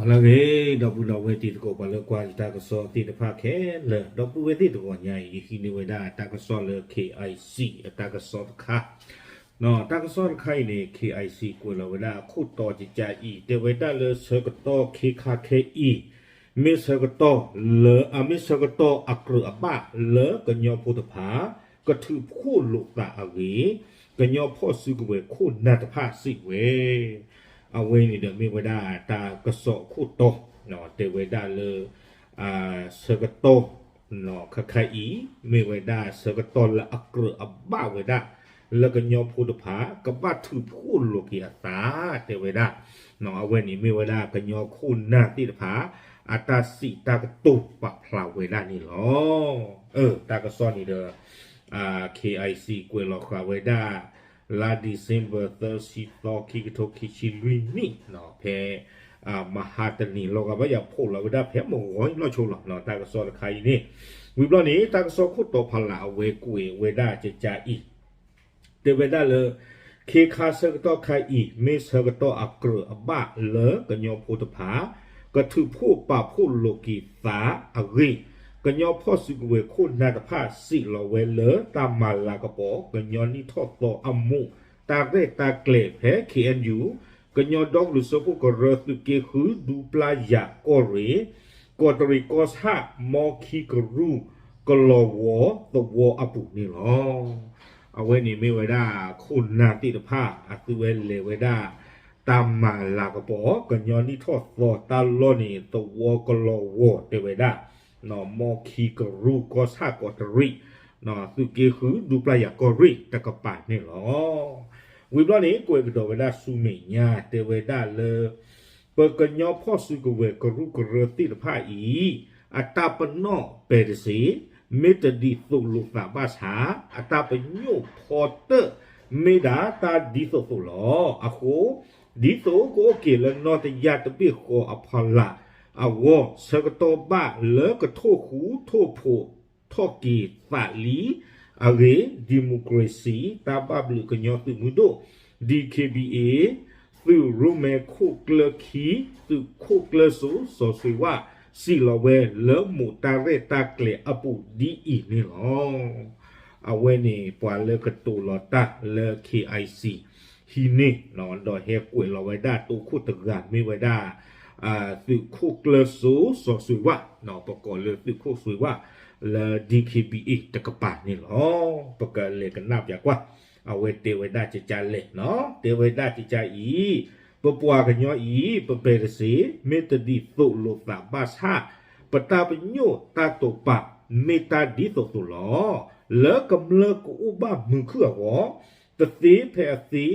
လၢအဂ့ၤ ဒီပုၢ်ဒီဝဲၢ်တံၤသကိး ပှၤလၢကွၢ်ယတၢ်ကစီၣ်သ့ၣ်တဖၣ်ခဲလၢာ်, ဒီပုၢ်ဝဲၢ်သ့ၣ်တဂီၤညါအံၤ ယဟံးန့ၢ်ဝဲဒၣ်တၢ်ကစီၣ်လၢ K I C အတၢ်ကစီၣ်တခါ, တၢ်ကစီၣ်တခါအံၤန့ၣ် K I C ကွဲးလီၤဝဲဒၣ်အခိၣ်တီကကါအံၤ တဲဝဲဒၣ်လၢဆၢကတီၢ်ခ့ခါခဲအံၤ မ့ၢ်ဆၢကတီၢ်လၢ အ မ့ၢ်ဆၢကတီၢ်အကြၢးအဘၣ်လၢကညီဖိတဖၣ် ကထုးဖှိၣ်လိာ်သးအဂ့ၢ် ကညီဖီၣ်စုကဝဲၤခိၣ်နၢ်တဖၣ်စံးဝဲ အဝဲန့ၣ်ဒီးမ့ၢ်ဝဲဒၣ်တၢ်ကစီၣ်အခိၣ်တီ တဲဝဲဒၣ်လၢ ဆၢကတီၢ် ခါခါအံၤ မ့ၢ်ဝဲဒၣ်ဆၢကတီၢ်လၢအကြၢးအဘၣ်ဝဲဒၣ် လၢကညီဖိတဖၣ် ကဘၣ်ထုးဖှိၣ်လိာ်က့ၤအသး တဲဝဲဒၣ် အဝဲန့ၣ်မ့ၢ်ဝဲဒၣ်ကညီခိၣ်နၢ်သ့ၣ်တဖၣ် အတၢ်စံးတၢ်ကတိၤပာ်ဖျါဝဲဒၣ်န့ၣ်လီၤ. တၢ်ကစီၣ်န့ၣ်ဒီး K I C ကွဲးလီၤဃာ်ဝဲဒၣ် လါ December သၢဆံသီ ခံကထိခံဆံလွံၢ်နံၣ် ဖဲ မဟါတနံၤ လီၤဂာ်ဘၣ်ယၤ ဖီၣ်လီၤဝဲဒၣ်ဖဲမုၢ်ဂီၤလီၤဆိလီၤ တၢ်ကစီၣ်တခါအံၤန့ၣ်, ဝံၤဘျီန့ၣ် တၢ်ကစီၣ်ခိၣ်တီဖးလၢ်အဝဲကွဲးဝဲဒၣ်ကကါအံၤ တဲဝဲဒၣ်လၢ ခ့ခါဆၢကတီၢ်ခါအံၤ မ့ၢ်ဆၢကတီၢ်အကြၢးအဘၣ်လၢကညီဖိတဖၣ် ကထုးဖှိၣ်ပာ်ဖှိၣ်လိာ်က့ၤသးအဂ့ၢ် ကညီဖီၣ်စုကဝဲၤခိၣ်နၢ်တဖၣ်စံးလီၤဝဲလၢတၢ်မၤလၤကပီၤ ကညီနံၣ်ထီၣ်သီအမူး တၢ်ရဲၣ်တၢ်ကျဲၤဖဲ K N U ကညီဒီကလုာ်စၢဖှိၣ်ကရၢ သုးက့ဃု ဒူပျၢ်ယၤ ကီၢ်ရ့ၣ် ကီးတရံးကီၢ်ဆၣ် မီခံကရူၢ် ကလီၤဝီၤသဝီအပူၤန့ၣ်လီၤ. အဝဲန့ၣ်မ့ၢ်ဝဲဒၣ်ခိၣ်နၢ်သ့ၣ်တဖၣ် အသုဝဲလဲၤဝဲဒၣ် တၢ်မၤလၤကပီၤ ကညီနံၣ်ထီၣ်သီတၢ်လီၢ်န့ၣ် သဝီကလီၤဝီၤတဲဝဲဒၣ် မီခံကရူၢ်ကီၢ်ဆၣ်ကီးတရံး သုးက့ဃု ဒူပျၢ်ယၤကီၢ်ရ့ၣ်တကပၤန့ၣ်လီၤ. ဝံၤဘျီန့ၣ် ကွဲးကဒီးဝဲဒၣ်ဆူမဲာ်ညါ တဲဝဲဒၣ်လၢ ပကညီဖီၣ်စုကဝဲၤကရူၢ်ကရၢသ့ၣ်တဖၣ်အံၤ အတၢ်ပနီၣ်ပဲာ်တစ့ မ့ၢ်တဒ်သိးလိာ်သးဘၣ်ဆၣ် အတၢ်ပညိၣ်ဖီတၢၣ် မ့ၢ်ဒၣ်တၢ်ဒ်သိးသိးလီၤ. အဃိ ဒ်သိးကအိၣ်က့ၤလၢနီၢ်တယၢ်တဘ့ၣ်ဃီအဖီလာ်အဂီၢ် ဆၢကတီၢ်ဘၣ်လၢကထိၣ်ဃူထိၣ်ဖိးထီၣ်က့ၤသးလံအဂ့ၢ် ဒံၣ်မိၣ်ကရ့ၣ်စံၣ် တၢ်ဘၣ်ဘျုးကညီသုးမုၢ်ဒိၣ် D K B A သုးရိမဲခိၣ်ကျၢၢ်ခံ သုးခိၣ်ကျၢၢ်စိစီၤစွ့ၤဝၣ် စံးလီၤဝဲလၢမိၢ်တၢ်ရဲၣ်တၢ်ကျဲၤအပူၤဒ်အံၤန့ၣ်လီၤ. အဝဲန့ၣ်ပှၤလၢကတိၤလီၤတၢ်လၢ K I C ဟံးန့ၢ် ဒီးဟဲကွဲးလီၤဝဲဒၣ်တိခိၣ်တဂၤမ့ၢ်ဝဲဒၣ် သုးခိၣ်ကျၢၢ်စိစီၤစွ့ၤဝၣ် ပကိးလၢသုးခိၣ်စွ့ၤဝၣ် လၢ D K B A တကပၤန့ၣ်လီၤ. ပကလဲၤကနၣ်ပျးကွၢ် အဝဲတဲဝဲဒၣ်ကကါလဲၣ် တဲဝဲဒၣ်ကကါအံၤ ပပှၤကညီအံၤ ပပဲာ်တစ့ မ့ၢ်တဒ်သိးလိာ်သးဘၣ်ဆၣ် ပတၢ်ပညိၣ်တၢ်တိာ်ပာ် မ့ၢ်တၢ်ဒ်သိးသိးလီၤ. လၢကမျၢၢ်ကအိၣ်ဘၣ်မုာ်ခုၣ်အဂီၢ် တသ့ဖဲအသ့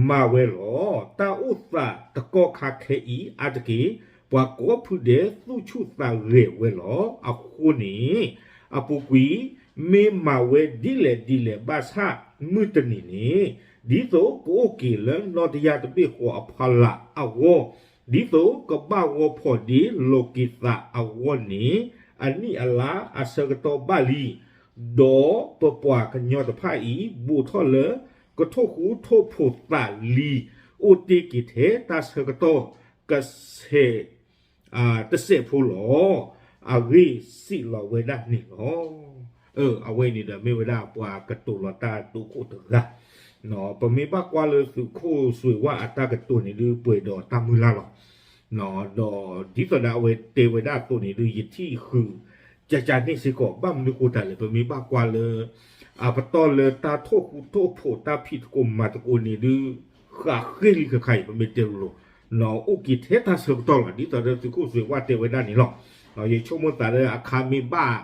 မၤဝဲလီၤ. တၢ်အိၣ်သးတကီၢ်ခါခဲအံၤအါတက့ၢ် ပှၤကိးဖုဒဲးသူၣ်ဆူၣ်သးဂဲၤဝဲလီၤ. အဃိန့ၣ် အပူၤကွံာ် မ့ၢ်မၤဝဲဒ်လဲၣ်ဒ်လဲၣ်ဘၣ်ဆၣ် မုၢ်တနံၤန့ၣ် ဒ်သိးကအိၣ်က့ၤလၢနီၢ်တယၢ်တဘ့ၣ်ဃီအဖီလာ်အဂီၢ် ဒ်သိးကဘၣ်ဂီၤဖီၣ်ဒ့လိာ်က့ၤသးအဂီၢ်န့ၣ် အနံၣ်အလါအဆၢကတီၢ်ဘၣ်လံ. ဒီးပပှၤကညီတဖၣ်အံၤ ဘူးထီၣ်လၢ ကထိၣ်ဃူထိၣ်ဖိးသးလံ အိၣ်တ့ၢ်က့ၤထဲတၢ်ဆၢကတီၢ် ကဆဲး တစဲးဖိလီၤ. အဂ့ၢ်စံးလီၤဝဲဒၣ်န့ၣ်လီၤ. အဝဲန့ၣ်ဒီးမ့ၢ်ဝဲဒၣ်ပှၤကတိၤလီၤတၢ်ဒိခိၣ်တဂၤ ပမ့ၢ်ဘၣ်ကွၢ်လၢသုးခိၣ်စွ့ၤဝၣ်အတၢ်ကတိၤန့ၣ်ဒုး ပှဲၤဒီးတၢ်မုၢ်လၢ်လီၤ. ဒီးဒ်သိးဒီးအဝဲတဲဝဲဒၣ်အသိးန့ၣ်ဒုး ယထံၣ်ဃုာ် ကကါန့ၣ်စ့ၢ်ကီး ဘၣ်မနုၤဃိတၢ်လဲၣ် ပမ့ၢ်ဘၣ်ကွၢ်လၢ အပတီၢ်လၢတၢ်ထိၣ်ဃူထိၣ်ဖိးတၢ်ဖံးသကိးမၤသကိးန့ၣ်ဒုး ဃးဃ့ၢ်လံခါခါအံၤ ပမ့ၢ်တဲလိၤလိၤ အိၣ်က့ၤထဲတၢ်ဆၢကတီၢ်လီၤ. ဒ်သိးဒီးသုးခိၣ်စွ့ၤဝၣ်တဲဝဲဒၣ်န့ၣ်လီၤ. ယဆိကမိၣ်သးလၢအခါမ့ၢ်ဘၣ်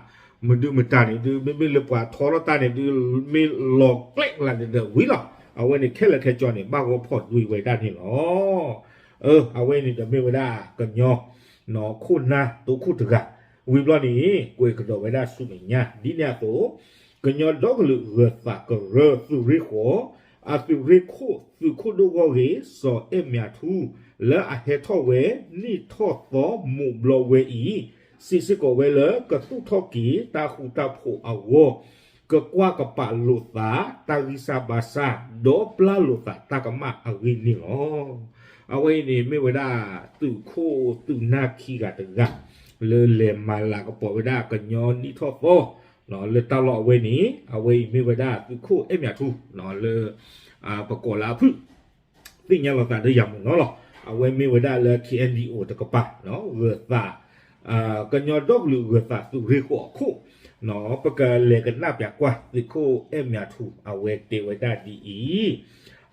မဒုမတၤန့ၣ်ဒုး မ့မ့ၢ်လၢပှၤထီထီၣ်တၢ်န့ၣ်ဒုး မ့ၢ်လီၤကျဲကလးန့ၣ်ဒီးဝံၤလီၤ. အဝဲန့ၣ်ခဲလၢာ်ခဲဆ့န့ၣ် ဘၣ်ဂီၤဖီၣ်ဒွံးဝဲဒၣ်န့ၣ်လီၤ. အဝဲန့ၣ်ဒီးမ့ၢ်ဝဲဒၣ်ကညီ ခိၣ်နၢ်တိခိၣ်တဂၤ ဝံၤဘျီန့ၣ် ကွဲးကဒီးဝဲဒၣ်ဆူမဲာ်ညါ ဒ်န့ၣ်အသိး ကညီဒီကလုာ်ဂၢၤသးကရၢသုးရ့ၣ်ဃိး အသုးရ့ၣ်ခိၣ်သုးခိၣ်ဒိၣ်ဂီၢ်ဂ့ၢ် စီၤအဲၣ်မၠးထူ လၢအဟဲထီၣ်ဝဲနံၣ်ထီၣ်သီမူးဘျီဝဲအံၤ စံးစ့ၢ်ကီးဝဲလၢ ကသူၣ်ထီၣ်က့ၤတၢ်ဃူတၢ်ဖိးအဂီၢ် ကကွၢ်ကပာ်လိာ်သး တၢ်ဂံၢ်စၢ်ဘါစၢ် ဒီးပျၢ်လိာ်သးတၢ်ကမၣ်အဂ့ၢ်န့ၣ်လီၤ. အဝဲအံၤန့ၣ်မ့ၢ်ဝဲဒၣ် သုးခိၣ်သုးနၢ်ခံဂၤတဂၤ လၢလဲၤမၤလၤကပီၤဝဲဒၣ်ကညီနံၣ်ထီၣ်သီ လၢတၢ်လီၢ်အဝဲန့ၣ် အဝဲအံၤမ့ၢ်ဝဲဒၣ်သုးခိၣ်အဲၣ်မၠးထူ လၢ ပကိးလၢအဖုၣ် သ့ၣ်ညါလီၤသးဒီးယၤမုၢ်နီၤလီၤ. အဝဲမ့ၢ်ဝဲဒၣ်လၢ K N D O တကပၤ ဂၢၤသး ကညီဒီကလုာ်ဂၢၤသးသုးရ့ၣ်ဃီအခိၣ် ပကလဲၤကနၣ်ပၠးကွၢ် သုးခိၣ်အဲၣ်မၠးထူ အဝဲတဲဝဲဒၣ်ဒ်အံၤ,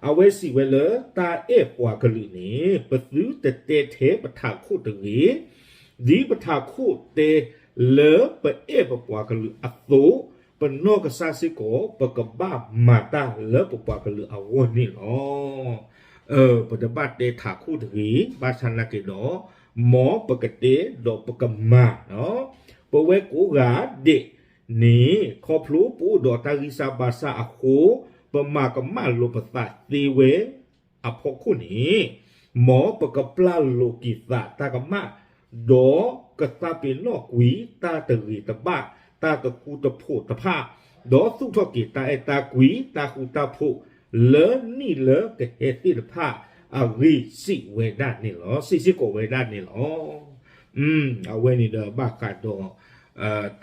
အဝဲစံးဝဲလၢ တၢ်အဲၣ်ပှၤကလုာ်န့ၣ် ပသုတတဲထဲပထးခိၣ်တဂ့ၤ, ဒ်ပထးခိၣ်တဲလၢပအဲၣ်ပပှၤကလုာ်အသိး, ပနီၢ်ကစၢ်စ့ၢ်ကီး ပကဘၣ်မၤတၢ်လၢပပှၤကလုာ်အဂီၢ်န့ၣ်လီၤ. ပတဘၣ်တဲထးခိၣ်တဂ့ၤ, ဘၣ်ဆၣ်နာ်က့ၤဒီး မ်ပကတဲဒီးပကမၤ ပဝဲကိးဂၤဒဲးန့ၣ် ခီဖျိပအိၣ်ဒီးတၢ်ဂံၢ်စၢ်ဘါစၢ်အဃိ, ပမၤကမၣ်လိာ်ပသးသ့ဝဲအဖီခိၣ်န့ၣ်, မ်ပကပျၢ်လိာ်က့ၤသးတၢ်ကမၣ်, ဒီးကသးပ့ၤနီၣ်ကွံာ်တၢ်တဂ့ၤတဘၣ်, တၢ်တဃူတဖိးတဖၣ်, ဒီးသူၣ်ထီၣ်က့ၤတၢ်အဲၣ်တၢ်ကွံ တၢ်ဃူတၢ်ဖိး လၢနံၣ်လၢကဟဲသ့ၣ်တဖၣ်အဂ့ၢ် စံးဝဲဒၣ်န့ၣ်လီၤ. စံးစ့ၢ်ကီးဝဲဒၣ်န့ၣ်လီၤ. အဝဲန့ၣ်ဒီးဘၣ်ဃးဒီး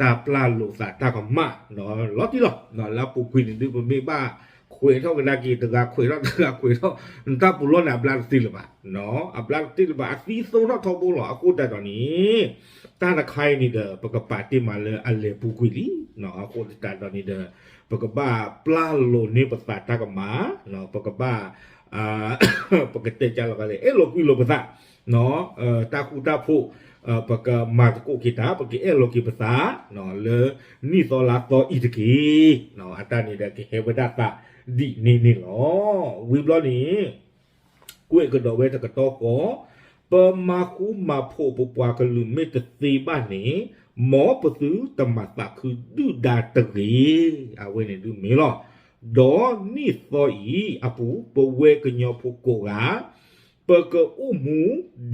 တၢ်ပျၢ်လိာ်သးတၢ်ကမၣ် လီၤတံၢ်လီၤ. လၢအပူၤကွံာ်န့ၣ်ဒုး ပမ့ၢ်ဘၣ်ခွဲးထီၣ်ကဒါက့ၤ တဂၤခွဲးထီၣ်တဂၤခွဲးထီၣ် နတၢ်ပူၤလီၢ်န့ၣ် အဘျါတသ့လၢၤဘၣ်, အဘျါတသ့လၢၤဘၣ် အသံသိထီၣ်ထီဘိလီၤ. အဃိသတးဒီးန့ၣ် တၢ်တခါအံၤန့ၣ်ဒီး ပကပာ်တ့ၢ်မးလၢအလဲၤပူၤကွံာ်လံ. အဃိသတးဒီးန့ၣ်ဒီး ပကဘၣ်ပျၢ်လိာ်န့ၢ်ပသးတၢ်ကမၣ်, ပကဘၣ် ပကတဲကလီၤကလဲာ် အဲၣ်လိာ်ကွံလိာ်ပသး, တၢ်ဃူတၢ်ဖိး ပကမၤသကိးက့ၤတၢ် ပကအဲၣ်လိာ်က့ၤပသး လၢနံၣ်သီလါသီအံၤတက့ၢ်. အတၢ်န့ၣ်ဒီးကဟဲဝဲဒၣ်သးဒ်န့ၣ်န့ၣ်လီၤ. ဝံၤဘျီန့ၣ် ကွဲးကဒီးဝဲတကတီၢ်ဃီ, ပမၤဃူမၤဖိးပပှၤကလုာ်မ့ၢ်တသ့ဘၣ်န့ၣ်, မ်ပသုတမၤသးခုဒုၣ်ဒါတဂ့ၤ. အဝဲန့ၣ်ဒုးမ့ၢ်လီၤ. ဒီးနံၣ်သီအံၤအပူၤ ပဝဲကညီဖိကိးဂၤ ပကအိၣ်မူ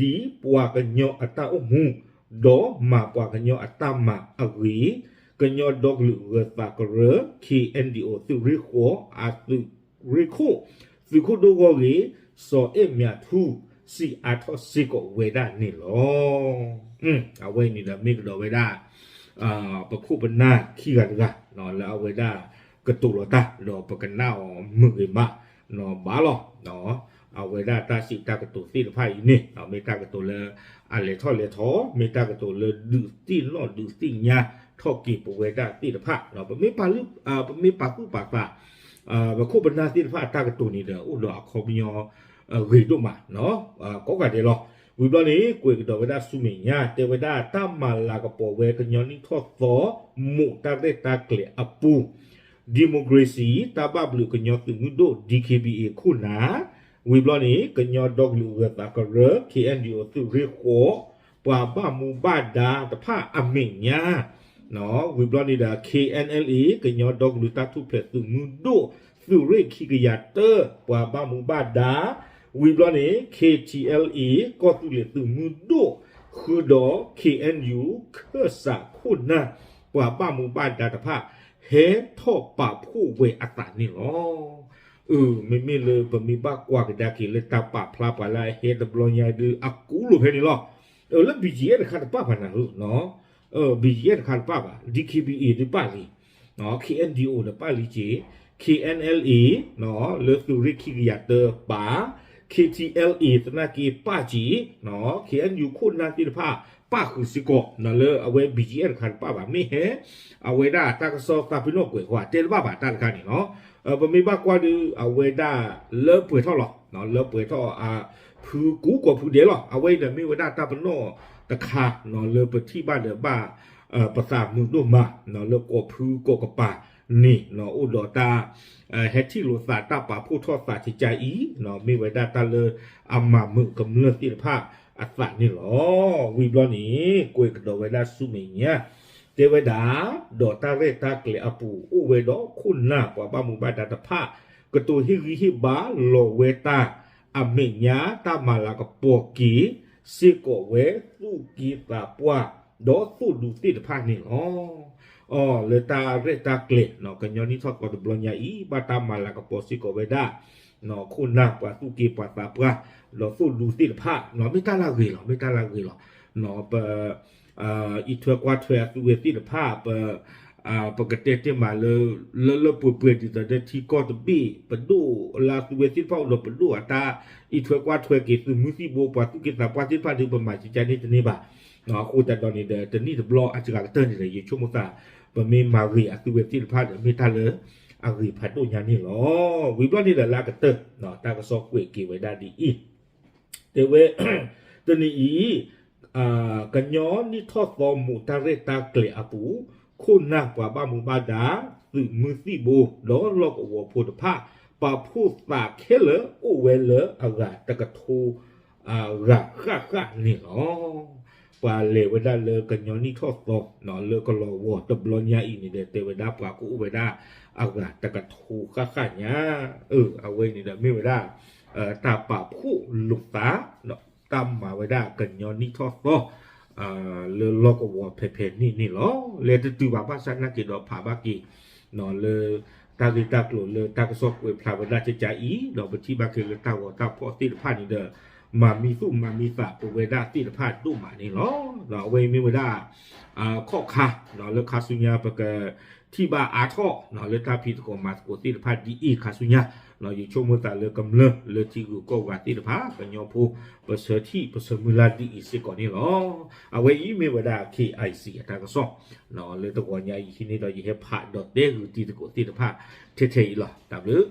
ဒ်ပှၤကညီအတၢ်အိၣ်မူ, ဒီးမၤပှၤကညီအတၢ်မၤအဂ့ၢ်, ကညီဒီကလုာ်ဂၢၤသးကရၢ K N D O သုးရ့ၣ်ဃီအသုးရ့ၣ်ခိၣ် သုးခိၣ်ဒိၣ်ဂီၢ်ဂ့ၤ စီၤအဲၣ်မၠးထူ စံးအါထီၣ်စ့ၢ်ကီးဝဲဒၣ်န့ၣ်လီၤ. အဝဲန့ၣ်ဒီးမ့ၢ်ကဒီးဝဲဒၣ် ပခိၣ်ပနၢ်ခံဂၤတဂၤ လၢအဝဲဒၣ်ကတိၤလီၤတၢ် ဒီးပကနၣ်အီၤမုာ်ဂ့ၤမး ဘၣ်လီၤ. အဝဲဒၣ်တၢ်စံးတၢ်ကတိၤသ့ၣ်တဖၣ်အံၤန့ၣ် မ့ၢ်တၢ်ကတိၤလၢအလဲၤထီၣ်လဲၤထီ, မ့ၢ်တၢ်ကတိၤလၢဒုးသ့ၣ်နီၣ်ဒုးသ့ၣ်ညါထီၣ်က့ၤပဝဲဒၣ်သ့ၣ်တဖၣ်, ပမ့ၢ်ပာ်သူၣ်ပာ်သး ပခိၣ်ပနၢ်သ့ၣ်တဖၣ်အတၢ်ကတိၤန့ၣ်ဒီး အိၣ်ဒီးအခီပညီဂ့ၤဒိၣ်မး ကိးဂၤဒဲးလီၤ. ဝံၤဘျီန့ၣ် ကွဲးကဒီးဝဲဒၣ်ဆူမဲာ်ညါ တဲဝဲဒၣ်တၢ်မၤလၤကပီၤဝဲကညီနံၣ်ထီၣ်သီ မိးတၢ်ရဲၣ်တၢ်ကျဲၤအပူၤ democracy တၢ်ဘၣ်ဘျုးကညီသုးမုၢ်ဒိၣ် D K B A ခိၣ်နၢ်, ဝံၤဘျီန့ၣ် ကညီဒီကလုာ်ဂၢၤသးကရၢ K N D O သုးရ့ၣ်ဃီ ပှၤဘၣ်မူဘၣ်ဒါတဖၣ်အမဲာ်ညါ ဝံၤဘျီန့ၣ်ဒီး K N L A ကညီဒီကလုာ်တၢ်ထူၣ်ဖျဲးသုးမုၢ်ဒိၣ် သုးရ့ၣ်ခံကယၤတၢ ပှၤဘၣ်မူဘၣ်ဒါ, ဝံၤဘျီန့ၣ် K T L A ကီၢ်သူလ့ၤသုးမုၢ်ဒိၣ် ဃုာ်ဒီး K N U ခၢၣ်စးခိၣ်နၢ် ပှၤဘၣ်မူဘၣ်ဒါတဖၣ် ဟဲထီၣ်ပာ်ဖှိၣ်ဝဲအသးန့ၣ်လီၤ. မ့မ့ၢ်လၢပမ့ၢ်ဘၣ်ကွၢ်ကဒါက့ၤလၢတၢ်ပာ်ဖျါပှၤလၢအဟဲတဘျီညါဒုး အကူလိာ်ဖဲန့ၣ်လီၤ. လၢ B G F တခါတပၣ်ဘၣ်နၤဧၢ, B G F တခါတပၣ်ဘၣ်, D K B A ဒုးပၣ်လံ, K N D O ဒီးပၣ်လံက့ၤ, K N L A လၢသုးရ့ၣ်ခံကယၤတၢပၣ်, K T L A သနာ်က့ပၣ်က့ၤ, K N U ခိၣ်နၢ်သ့ၣ်တဖၣ် ပၣ်ဃုာ်စ့ၢ်ကီး လၢအဝဲ B G F တခါတပၣ်ဘၣ်, မ့ၢ်ဟဲ အဝဲဒၣ်တၢ်ကစီၣ်သးပ့ၤနီၣ်ကွဲးဃီ တဲတဘၣ်ဘၣ် တၢ်တခါန့ၣ်လီၤ. ပမ့ၢ်ဘၣ်ကွၢ်ဒုး အဝဲဒၣ်လၢပှဲၤထီၣ်လီၤ, လၢပှဲၤထီၣ် ဖုကူကိးဖုဒဲးလီၤ. အဝဲအံၤဒီးမ့ၢ်ဝဲဒၣ်တၢ်ပနီၣ်တခါ လၢပထံၣ်ဘၣ်ဒီးဘၣ် ပသးမုာ်ဒိၣ်မး လၢကိးဖုကိးကပၤန့ၣ် အိၣ်ဒီးတၢ် ဟဲထံၣ်လိာ်သးတၢ်ပာ်ဖှိၣ်ထီၣ်သးကကါအံၤ မ့ၢ်ဝဲဒၣ်တၢ်လၢအမၤမုာ်ကမျၢၢ်သ့ၣ်တဖၣ်အသးန့ၣ်လီၤ. ဝံၤဘျီန့ၣ် ကွဲးကဒီးဝဲဒၣ်ဆူမဲာ်ညါ တဲဝဲဒၣ် ဒီးတၢ်ရဲၣ်တၢ်ကျဲၤအပူၤ အိၣ်ဝဲဒီးခိၣ်နၢ်ပှၤဘၣ်မူဘၣ်ဒါတဖၣ် ကတိၤဟ့ၣ်ဂံၢ်ဟ့ၣ်ဘါလီၤဝဲတၢ် အမဲာ်ညါတၢ်မၤလၤကပီၤက့ၤ စ့ၢ်ကီးဝဲသူၣ်က့သးပှၢ် ဒီးသိၣ်ဒူသ့ၣ်တဖၣ်န့ၣ်လီၤ. အီ လၢတၢ်ရဲၣ်တၢ်ကျဲၤ ကညီနံၣ်ထီၣ်သီတဘျီညါအံၤ ဘၣ်တၢ်မၤလၤကပီၤစ့ၢ်ကီးဝဲဒၣ် ခိၣ်နၢ်ပှၤသူၣ်က့ပှၤသးပှၢ် ဒီးသိၣ်လူသ့ၣ်တဖၣ် မ့ၢ်တၢ်လၢအဂ့ၤလီၤ, မ့ၢ်တၢ်လၢအဂ့ၤလီၤ. ပ အံးထွဲကွၢ်ထွဲအသုဝဲသ့ၣ်တဖၣ် ပ ပကတဲတ့ၢ်မးလၢ လၢလၢပှဲၤပှဲၤဒ်သိးဒီးထံကီၢ်တဘ့ၣ် ပဒိၣ်လၢအသုဝဲသ့ၣ်တဖၣ်အိၣ်ဒီးပဒိၣ်အတၢ်အံးထွဲကွၢ်ထွဲက့ၤ သုးမုၢ်သံၣ်ဘိ ပှၤသူၣ်က့သးပှၢ်သ့ၣ်တဖၣ်ဒီး ပမၤကကန့ၣ်တန့ၢ်ဘၣ်. အဃိသတးဒီးန့ၣ်ဒီး တနံၣ်တဘျီအစှၤကတၢၢ်န့ၣ်ဒီး ယဆိကမိၣ်သး ပမ့ၢ်မၤဂ့ၤအသုဝဲသ့ၣ်တဖၣ်ဒီး မ့ၢ်တၢ်လၢအဂ့ၤဖးဒိၣ်ညါန့ၣ်လီၤ. ဝံၤဘျီန့ၣ်ဒီးလၢအကတၢၢ် တၢ်ကစီၣ်ကွဲးက့ၤဝဲဒၣ်ဒ်အံၤ, တဲဝဲ တနံၤအံၤ ကညီနံၣ်ထီၣ်သီမူးတၢ်ရဲၣ်တၢ်ကျဲၤအပူၤ ခိၣ်နၢ်ပှၤဘၣ်မူဘၣ်ဒါ သုးမုၢ်သံၣ်ဘိ ဒီးလီၢ်ကဝီၤဖိတဖၣ် ပာ်ဖှိၣ်သးခဲလၢာ်အိၣ်ဝဲလၢအဂၤတကထိ ဂၤဃၣ်ဃၣ်န့ၣ်လီၤ. ပှၤလဲၤဝဲဒၣ်လၢကညီနံၣ်ထီၣ်သီ လၢကလီၤဝီၤတဘျီညါအံၤန့ၣ်ဒီး တဲဝဲဒၣ်ပှၤကအိၣ်ဝဲဒၣ်အဂၤတကထိဃၣ်ဃၣ်ညါ, အဝဲန့ၣ်ဒီးမ့ၢ်ဝဲဒၣ် တၢ်ပာ်ဖှိၣ်လိာ်သး တၢ်မၤဝဲဒၣ်ကညီနံၣ်ထီၣ်သီ လၢလီၢ်ကဝီၤဖဲဖဲန့ၣ်န့ၣ်လီၤ. လဲၤတတုၤဘၣ် ဘၣ်ဆၣ်နာ်က့ၤဒီးဖးဘၣ်က့ၤ လၢတၢ်ဂ့ၢ်တၢ်ကျိၤလၢတၢ်ကစီၣ်ကွဲးဖျါဝဲဒၣ်ကကးအံၤ ဒီးပထံၣ်ဘၣ်က့ၤလၢတၢ်ဂီၤတၢ်ဖီၣ်သ့ၣ်တဖၣ်န့ၣ်ဒီး မၤမံသူၣ်မၤမံသးပဝဲဒၣ်သ့ၣ်တဖၣ်ဒိၣ်မးန့ၣ်လီၤ. ဒီးအဝဲအံၤမ့ၢ်ဝဲဒၣ် ခီၣ်ခါ လၢခါဆူညါပကထံၣ်ဘၣ်အါထီၣ် လၢတၢ်ဖံးသကိးမၤသကိးသ့ၣ်တဖၣ်ဒ်အံၤခါဆူညါ ယဆိကမိၣ်သးလၢကမျၢၢ်လၢထံဂုၤကီၢ်ဂၤသ့ၣ်တဖၣ် ကညီဖိ ပဆၢထံၣ်ပဆၢမုၢ်လၢ်ဒ်အံၤစ့ၢ်ကီးန့ၣ်လီၤ. အဝဲအံၤမ့ၢ်ဝဲဒၣ် K I C အတၢ်ကစီၣ် လၢတဂီၤညါအံၤဟံးန့ၢ်ဒီးယဟဲဖးဒီးတဲဂုာ်တံၤသကိးသ့ၣ်တဖၣ်ထဲထဲအံၤလီၤ. တၢ်ဘျုး